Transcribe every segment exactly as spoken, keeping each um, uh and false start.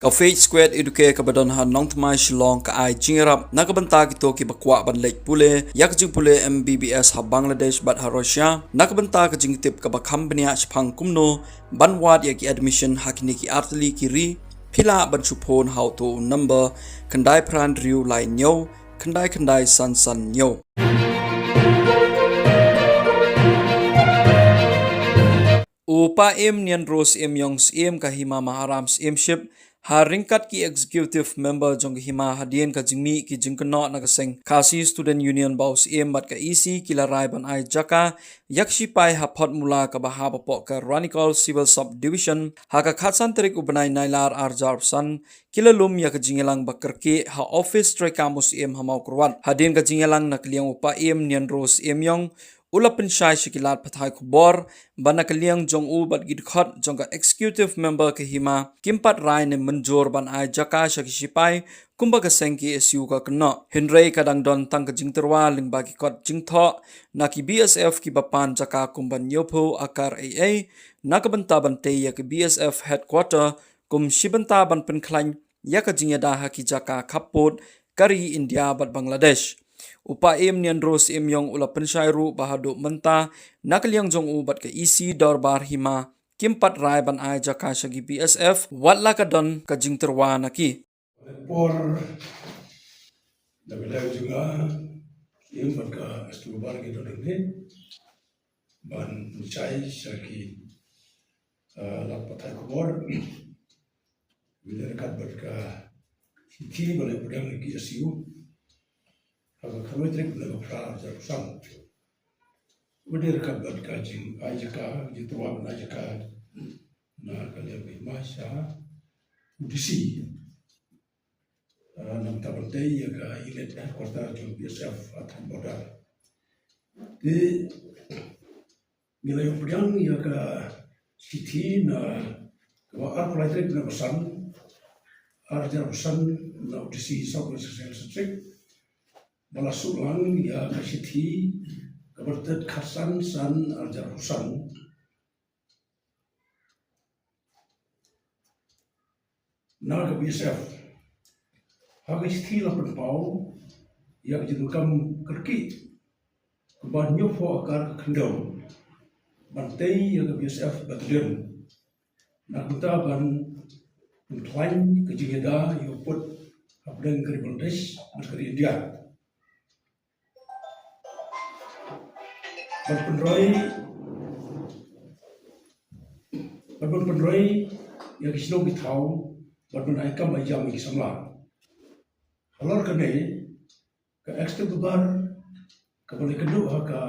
Ka Faith Square Educare kaba don ha Nongthymmai Shillong ka ai jingïarap na ka bynta kito kiba kwah ban leit pule ïa ka jingpule M B B S ha Bangladesh bad ha Russia, na ka bynta ka jingtip kaba kham bniah shaphang kumno ban wad ïa ki admission ha kine ki artylli ki ri. Phi lah ban shu phone ha uto u number khyndai phra hynriew lai hynñiew khyndai khyndai san san hynñiew. U Paiem Nianro Syiemiong, Syiem ka Hima Maharam Syiemship, ha ryngkat ki executive member jong ka hima, hadien ka jingmih ki jingkynnoh na ka seng Khasi Student Union ba u Syiem bad ka E C ki la rai ban ai jaka ïa ka shipai ha Photmula kaba hap hapoh ka Ranikol Civil Sub Division, ha ka khatsan tarik u bnai Nailar arhajar arphew san, ki la lum ïa ka jingïalang ba kyrkieh ha office treikam u Syiem ha Mawkyrwat. Hadien ka jingïalang, na ka liang u Paiem Nianro Syiemiong u la pynshai sha ki lad pathai khubor ba na ka liang jong u bad ki dkhot jong ka executive member ka hima kim pat rai ne mynjur ban ai jaka sha ki shipai kumba ka seng K S U ka kynnoh. Hynrei ka dang don tang ka jingtyrwa lyngba ki kot jingthoh na ki B S F kiba pan jaka kum ban hynñiewphew akar ei ei na ka bynta ban tei ïa ka B S F headquarter kum shi bynta ban pynkhlaiñ ïa ka jingïada ha ki jaka khappud ka ri India bad Bangladesh. U Paiem Nianro Syiemiong u la pynshai ruh ba haduh mynta, na ka liang jong u bad ka E C dorbar hima kim pat rai ban ai jaka sha ki B S F, wat la ka don ka jingtyrwa na ki. Por da ka dei jong nga, Syiem bad ka S T dorbar ki don hangne ban pynshai sha ki, eh, lad pathai khubor. Ba dei ryngkat bad ka shithi ba la pdiang na ki S U ha ka khatwei tarik bnai ba phra arhajar arphew san. Ba dei ryngkat bad ka jingai jaka, jingtyrwa ban ai jaka na ka liang ka hima sha u D C, eh, na ka bynta ban tei ïa ka unit headquarter jong B S F ha thaiñ border. Te ngi la ïoh pdiang ïa ka shithi na kaba arphew lai tarik bnai ba san, arhajar arphew san, na u D C South West Khasi Hills District, ba la shu lang ïa ka shithi kaba date khatsan san arhajar arphew san na ka B S F. Ha ka shithi la pynpaw ïa ka jingdonkam kyrkieh kaba hynñiewphew akar ka khyndew ban tei ïa ka B S F battalion na ka bynta ban pynkhlaiñ ka jingïada ïa u pud hapdeng ka ri Bangladesh bad ka ri India. Ban pynroi, ban, ban pynroi ïa ki shnong ki thaw, ban, ban ai kam ai jam ïa ki samla. Halor kane, ka executive dorbar kaba la kynduh ha ka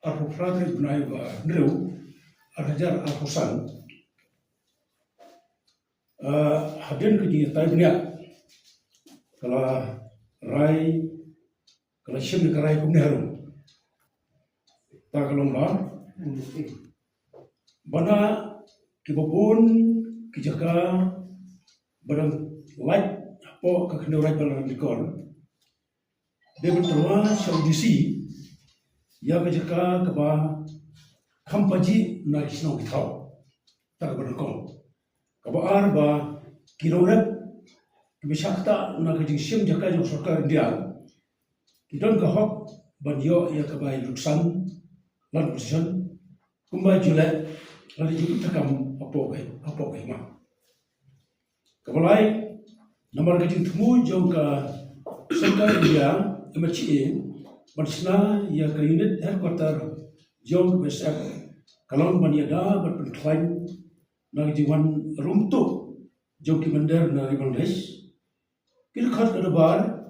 arphew phra tarik bnai ba hynriew, arhajar arphew san, eh, hadien ka jingïatai bniah, ka la rai, ka la shim ïa ka rai kumne harum. Ta ka long ba, ba na kiba bun ki jaka ba dang lait hapoh ka khyndew raid ba la Ranikol, dei ban tyrwa sha u D C ïa ka jaka kaba kham pajih na ki shnong ki thaw. Ta kaba nyngkong. Kaba ar, ba ki nongrep kiba shah ktah na ka jingshim jaka jong sorkar India ki don ka hok ban ïoh ïa ka bai luksan, land possession, kumba ju leh lane ju takam hapoh ka, hapoh ka hima. Kaba lai, namar ka jingthmu jong ka sorkar India, M H A, ban shna ïa ka unit headquarter jong ka B S F, ka long ban ïada bad pynkhlaiñ na ka jingwan rung tuh jong ki mynder na ri Bangladesh. Ki dkhot ka dorbar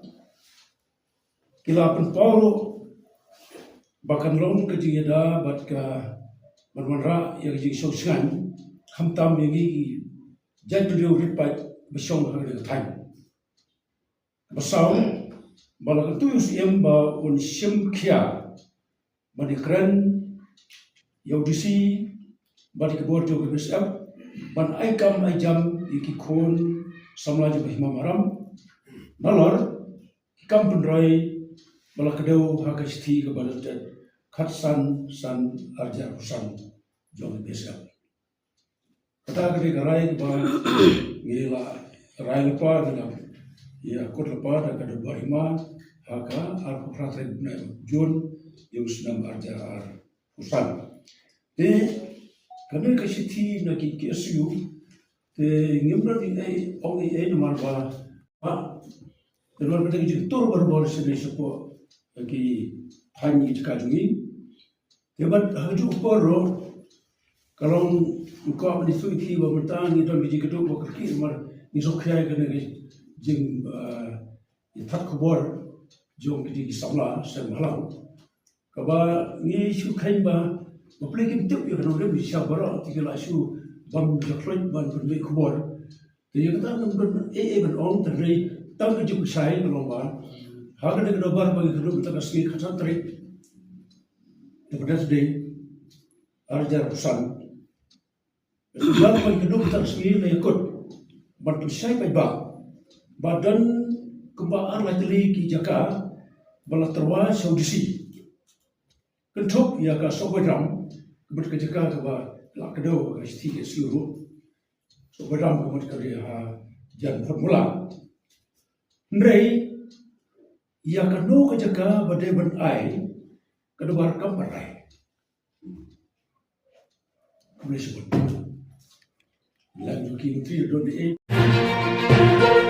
ki la pynpaw ruh ba kan long ka jingïada bad ka ban wanrah ïa ka jingshong shngaiñ, khamtam ïa ngi ki jaitbynriew rit paid ba shong ha kane ka thaiñ. Kaba saw, ba la kyntu ïa u Syiem ba un shim khia ban ïakren ïa u D C bad ïa ki bor jong ka B S F ban ai kam ai jam ïa ki khun samla jong ka hima Maharam, nalor ki kam pynroi ba la kdew ha ka shithi kaba la date khatsan san arhajar arphew san jong ka B S F. Kata ka dei ka rai ba ngi la rai lypa, ngi la ïa kut lypa da ka Dorbar Hima ha ka arphew phra tarik Jun ïa u snem ar hajar arphew san. Te kane ka shithi na ki K S U te ngim don ei ei ong ei ei namar ba, ba te namar kata ka jingtur barabor sha ngi shapoh ki thaiñ ki jaka jong ngi. Te bad ha kajuh ka por ruh ka long, ko mynta ngi shu ïohi ba mynta ngi don ka jingkyrduh ba kyrkieh namar ngi shu khia ïa kane ka jing, ah, ïa thad khubor jong ki samla seng bhalang. Kaba ngi shu kheiñ ba, ba phi kim tip ïa ka nongrim, ngi shu baroh te ki la shu bam jakhluit ban pynmih khubor. Te ïa kata ngam don ei ei ban ong, te hynrei tang ka jingpynshai ka long ba ha kane ka dorbar ba ngi kyrduh mynta ka sngi khatsan tarik Independence Day ar hajar arphew san. Ka dorbar ba ngi kyrduh mynta ka sngi la ïakut ban pynshai paidbah ba don kumba ar lai tylli ki jaka ba la tyrwa sha u D C. Kynthup ïa ka Sohbairam, ka mut ka jaka kaba la kdew ha ka shithi K S U ruh. Sohbairam ka mut ka dei ha jan formula. Hynrei ïa kano ka jaka ba dei ban ai, ka dorbar kam pat ai. Khublei shibun. Lada ki Myntri don ei ei.